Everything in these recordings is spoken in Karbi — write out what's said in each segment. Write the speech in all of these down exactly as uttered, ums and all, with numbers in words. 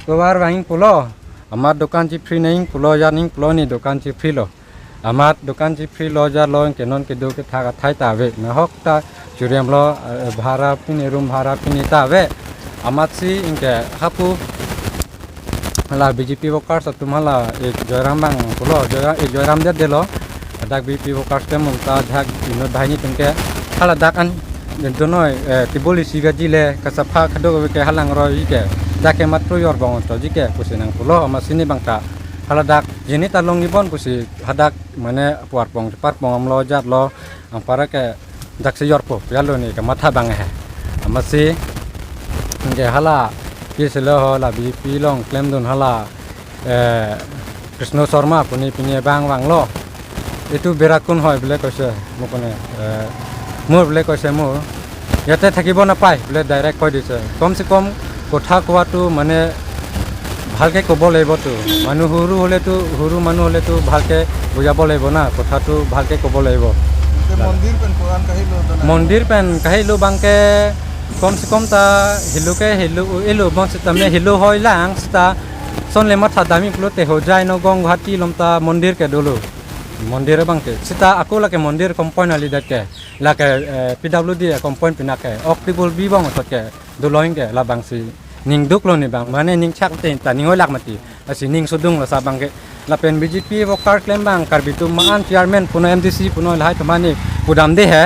Tovar vanging pulo, amat dokan chipri neng pulo, jan ning pulo, ne dokan chipri lo. Amat dokan chipri lo, jan lo, ke non kedo kethak athai ta ave. Nahok ta churiam lo, eh, bhara pine, room bhara pine ta ave. Amatsi ingke hapu hala B J P workers atum hala ik Joyram bang pulo, Joyram, ik Joyram det delo. Dak B J P workers ke mungta dak inut banghini atum ke hala dak an donoi, eh, tibol isi gaji le kasapha kadokave ke halang roi ke dak ke matro jorbong to ji ke pusi nang pulo. Amatsi ne bangta hala dak jini ta longji bon pusi hadak mane puarpong parpong amlo jat lo, anpar ke daksi jorpo pu alo ne kamatha bang he. Amatsi ke hala pi selo ho la B J P along klemdun hala, eh, Krishna Sharma pu ne pine bang vanglo. Itu berakun hoi bole koise mo kone, eh, mur bole koise mo. Yate thakibo napai bole direct koi dise. Kom se kom কথা কোৱাটো মানে ভালকে ক'ব লাগিবতো। মানুহ সৰু হ'লেতো, সৰু মানুহ হ'লেতো ভালকে বুজাব লাগিব না, কথাটো ভালকে ক'ব লাগিব। Ente mondir pen ko-an kahelo ta na? Mondir pen kahelo bangke kom se kom ta helo ke helo, elo bang seta me helo hoi lang seta son le matha dami pulote Hojai, Nagaon, Guwahati along ta mondir ke dolo. Mondir bangke seta ako lake mondir compound ali dak ke, lake, eh, P W D compound pina ke ok tibol bi bang osot ke dolo, ingke labangsi ning duklo ne bang, mane ning chak te ta ning oi lak mati. Lasi ning sodung lasa bangke. Lapen B J P worker klem bang Karbi atum ma-an chairman puno M D C puno lahai atum hani pudam de he.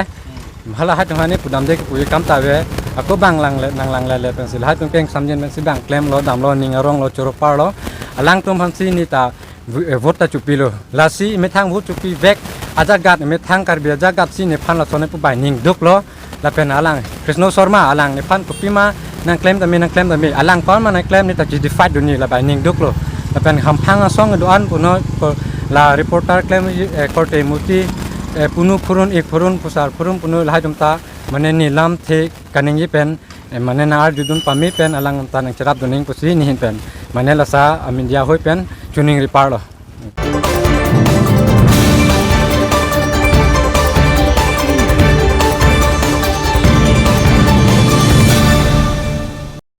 Hala hai atum hani pudam de ke puji kam ta ave. Ako bang lang le, nang lang le le pensi lahai atum keng samjen pensi bang klemlo, damlo, ning aronglo, choro parlo. Alangtum aphansi ne ta v-, eh, vote ta chopilo. Lasi methang vote chopi vek ajagat, methang Karbi ajagat si nephan lason ne pu bai ning duklo. Lapen alang Krishna Sharma alang nephan kopima nang klem tame, nang klem tame, alang kon ma nang klem ne ta justified dunji, la bai ning duklo. Lapen hamphang asong do-an puno ko la reporter klem, eh, korte muti, eh, punu phurun, ik phurun, pusar phurun puno lahai atum ta mane ne lamthe kaningje pen, eh, mane nang arjudun pame pen alang ta nang cherap duning pusi nehin pen mane lasa a media hoi pen choningri parlo.